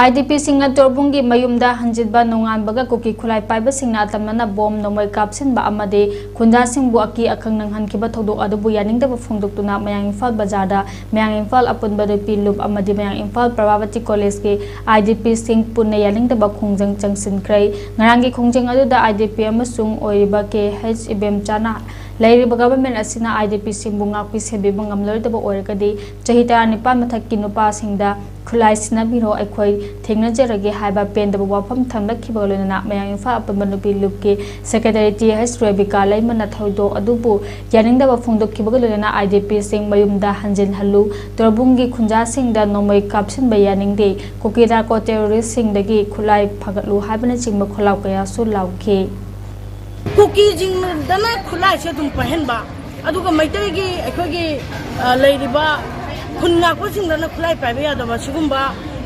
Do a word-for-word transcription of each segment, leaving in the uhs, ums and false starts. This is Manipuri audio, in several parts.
ꯑꯥꯏ ꯗꯤ ꯄꯤꯁꯤꯡꯅ ꯇꯣꯔꯕꯨꯡꯒꯤ ꯃꯌꯨꯝꯗ ꯍꯟꯖꯤꯟꯕ ꯅꯣꯡꯉꯥꯟꯕꯒ ꯀꯨꯀꯤ ꯈꯨꯠꯂꯥꯏ ꯄꯥꯏꯕꯁꯤꯡꯅ ꯑꯇꯝꯅꯅ ꯕꯣꯝ ꯅꯣꯡꯃꯩ ꯀꯥꯞꯁꯤꯟꯕ ꯑꯃꯗꯤ ꯈꯨꯟꯖꯥꯁꯤꯡꯕꯨ ꯑꯀꯤ ꯑꯈꯪ ꯅꯪꯍꯟꯈꯤꯕ ꯊꯧꯗꯣꯛ ꯑꯗꯨꯕꯨ ꯌꯥꯅꯤꯡꯗꯕ ꯐꯣꯡꯗꯣꯛꯇꯨꯅ ꯃꯌꯥꯡ ꯏꯝꯐꯥꯜ ꯕꯖꯥꯔꯗ ꯃꯌꯥꯡ ꯏꯝꯐꯥꯜ ꯑꯄꯨꯟꯕ ꯅꯨꯄꯤ ꯂꯨꯞ ꯑꯃꯗꯤ ꯃꯌꯥꯡ ꯏꯝꯐꯥꯜ ꯄ꯭ꯔꯚꯥꯕꯇꯤ ꯀꯣꯂꯦꯖꯀꯤ ꯑꯥꯏ ꯗꯤ ꯄꯤꯁꯤꯡ ꯄꯨꯟꯅ ꯌꯥꯅꯤꯡꯗꯕ ꯈꯣꯡꯖꯪ ꯆꯪꯁꯤꯟꯈ꯭ꯔꯦ꯫ ꯉꯔꯥꯡꯒꯤ ꯈꯣꯡꯖꯪ ꯑꯗꯨꯗ ꯑꯥꯏ ꯗꯤ ꯄꯤ ꯑꯃꯁꯨꯡ ꯑꯣꯏꯔꯤꯕ ꯀꯦ ꯍꯩꯆ ꯏꯕꯦꯝꯆꯥꯅ ꯂꯩꯔꯤꯕ ꯒꯚꯔꯟꯃꯦꯟ ꯑꯁꯤꯅ ꯑꯥꯏ ꯗꯤ ꯄꯤꯁꯤꯡꯕꯨ ꯉꯥꯛꯄꯤ ꯁꯦꯟꯕꯤꯕ ꯉꯝꯂꯣꯏꯗꯕ ꯑꯣꯏꯔꯒꯗꯤ ꯆꯍꯤ ꯇꯔꯥꯅꯤꯄꯥꯟ ꯃꯊꯛꯀꯤ ꯅꯨꯄꯥꯁꯤꯡꯗ ꯈꯨꯠꯂꯥꯏ ꯁꯤꯟꯅꯕꯤꯔꯣ, ꯑꯩꯈꯣꯏ ꯊꯦꯡꯅꯖꯔꯒꯦ ꯍꯥꯏꯕ ꯄꯦꯟꯗꯕ ꯋꯥꯐꯝ ꯊꯝꯂꯛꯈꯤꯕꯒ ꯂꯣꯏꯅꯅ ꯃꯌꯥꯡ ꯏꯝꯐꯥꯜ ꯑꯄꯨꯟꯕ ꯅꯨꯄꯤ ꯂꯨꯞꯀꯤ ꯁꯦꯀ꯭ꯔꯦꯇꯔꯤ ꯇꯤ ꯍꯩꯆ ꯔꯦꯕꯤꯀꯥ ꯂꯩꯃꯅ ꯊꯧꯗꯣꯛ ꯑꯗꯨꯕꯨ ꯌꯥꯅꯤꯡꯗꯕ ꯐꯣꯡꯗꯣꯛꯈꯤꯕꯒ ꯂꯣꯏꯅꯅ ꯑꯥꯏ ꯗꯤ ꯄꯤꯁꯤꯡ ꯃꯌꯨꯝꯗ ꯍꯟꯖꯤꯜꯍꯜꯂꯨ, ꯇꯣꯔꯕꯨꯡꯒꯤ ꯈꯨꯟꯖꯥꯁꯤꯡꯗ ꯅꯣꯡꯃꯩ ꯀꯥꯞꯁꯤꯟꯕ ꯌꯥꯅꯤꯡꯗꯦ, ꯀꯨꯀꯤ ꯅꯥꯔꯀꯣ ꯇꯦꯔꯣꯔꯤꯁ꯭ꯠꯁꯤꯡꯗꯒꯤ ꯈꯨꯠꯂꯥꯏ ꯐꯒꯠꯂꯨ ꯍꯥꯏꯕꯅꯆꯤꯡꯕ ꯈꯣꯜꯂꯥꯎ ꯀꯌꯥꯁꯨ ꯂꯥꯎꯈꯤ꯫ ꯀꯨꯀꯤꯁꯤꯡꯗꯅ ꯈꯨꯠꯂꯥꯏꯁꯦ ꯑꯗꯨꯝ ꯄꯥꯏꯍꯟꯕ, ꯑꯗꯨꯒ ꯃꯩꯇꯩꯒꯤ ꯑꯩꯈꯣꯏꯒꯤ, ꯑ, ꯂꯩꯔꯤꯕ ꯈꯨꯟ ꯉꯥꯛꯄꯁꯤꯡꯗꯅ ꯈꯨꯠꯂꯥꯏ ꯄꯥꯏꯕ ꯌꯥꯗꯕ, ꯁꯤꯒꯨꯝꯕ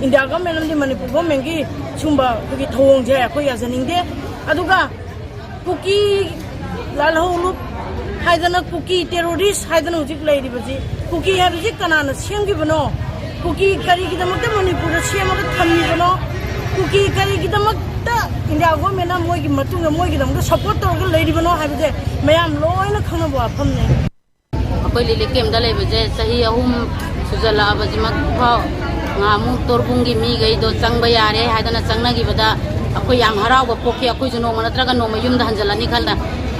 ꯏꯟꯗꯤꯌꯥ ꯒꯚꯔꯟꯃꯦꯟ ꯑꯃꯗꯤ ꯃꯅꯤꯄꯨꯔ ꯒꯚꯔꯟꯃꯦꯟꯒꯤ ꯁꯤꯒꯨꯝꯕ ꯑꯩꯈꯣꯏꯒꯤ ꯊꯧꯑꯣꯡꯁꯦ ꯑꯩꯈꯣꯏ ꯌꯥꯖꯅꯤꯡꯗꯦ꯫ ꯑꯗꯨꯒ ꯀꯨꯀꯤ ꯂꯥꯜꯍꯧꯂꯨꯞ ꯍꯥꯏꯗꯅ, ꯀꯨꯀꯤ ꯇꯦꯔꯣꯔꯤꯁ꯭ꯠ ꯍꯥꯏꯗꯅ ꯍꯧꯖꯤꯛ ꯂꯩꯔꯤꯕꯁꯤ, ꯀꯨꯀꯤ ꯍꯥꯏꯕꯁꯤ ꯀꯅꯥꯅ ꯁꯦꯝꯈꯤꯕꯅꯣ? ꯀꯨꯀꯤ ꯀꯔꯤꯒꯤꯗꯃꯛꯇ ꯃꯅꯤꯄꯨꯔꯗ ꯁꯦꯝꯃꯒ ꯊꯝꯃꯤꯕꯅꯣ? ꯀꯨꯀꯤ ꯀꯔꯤꯒꯤꯗꯃꯛꯇ ꯏꯟꯗꯤꯌꯥ ꯒꯣꯔꯃꯦꯟꯅ ꯃꯣꯏꯒꯤ ꯃꯇꯨꯡꯗ ꯃꯣꯏꯒꯤꯗꯃꯛꯇ ꯁꯄꯣꯔꯠ ꯇꯧꯔꯒ ꯂꯩꯔꯤꯕꯅꯣ ꯍꯥꯏꯕꯁꯦ ꯃꯌꯥꯝ ꯂꯣꯏꯅ ꯈꯪꯅꯕ ꯋꯥꯐꯝꯅꯤ꯫ ꯑꯩꯈꯣꯏ ꯂꯤꯂꯤꯞ ꯀꯦꯝꯗ ꯂꯩꯕꯁꯦ ꯆꯍꯤ ꯑꯍꯨꯝ ꯁꯨꯖꯜꯂꯛꯑꯕꯁꯤꯃꯛ ꯐꯥꯎ ꯉꯍꯥꯟꯃꯨꯛ ꯇꯣꯔꯕꯨꯡꯒꯤ ꯃꯤꯈꯩꯗꯣ ꯆꯪꯕ ꯌꯥꯔꯦ ꯍꯥꯏꯗꯅ ꯆꯪꯅꯈꯤꯕꯗ ꯑꯩꯈꯣꯏ ꯌꯥꯝ ꯍꯔꯥꯎꯕ ꯄꯣꯛꯈꯤ꯫ ꯑꯩꯈꯣꯏꯁꯨ ꯅꯣꯡꯃ ꯅꯠꯇ꯭ꯔꯒ ꯅꯣꯡꯃ ꯌꯨꯝꯗ ꯍꯟꯖꯤꯜꯂꯅꯤ ꯈꯜꯂ,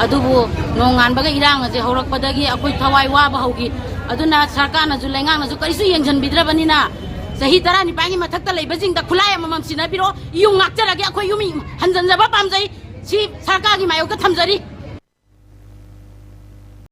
ꯑꯗꯨꯕꯨ ꯅꯣꯡꯉꯥꯟꯕꯒ ꯏꯔꯥꯡ ꯑꯁꯦ ꯍꯧꯔꯛꯄꯗꯒꯤ ꯑꯩꯈꯣꯏ ꯊꯋꯥꯏ ꯋꯥꯕ ꯍꯧꯈꯤ꯫ ꯑꯗꯨꯅ ꯁꯔꯀꯥꯔꯅꯁꯨ ꯂꯩꯉꯥꯛꯅꯁꯨ ꯀꯔꯤꯁꯨ ꯌꯦꯡꯁꯤꯟꯕꯤꯗ꯭ꯔꯕꯅꯤꯅ ꯆꯍꯤ ꯇꯔꯥꯅꯤꯄꯥꯟꯒꯤ ꯃꯊꯛꯇ ꯂꯩꯕꯁꯤꯡꯗ ꯈꯨꯠꯂꯥꯏ ꯑꯃꯃꯝ ꯁꯤꯟꯅꯕꯤꯔꯣ꯫ ꯌꯨꯝ ꯉꯥꯛꯆꯔꯒꯦ, ꯑꯩꯈꯣꯏ ꯌꯨꯝ ꯍꯟꯖꯤꯟꯖꯕ ꯄꯥꯝꯖꯩ꯫ ꯁꯤ ꯁꯔꯀꯥꯔꯒꯤ ꯃꯥꯌꯣꯛꯇ ꯊꯝꯖꯔꯤ꯫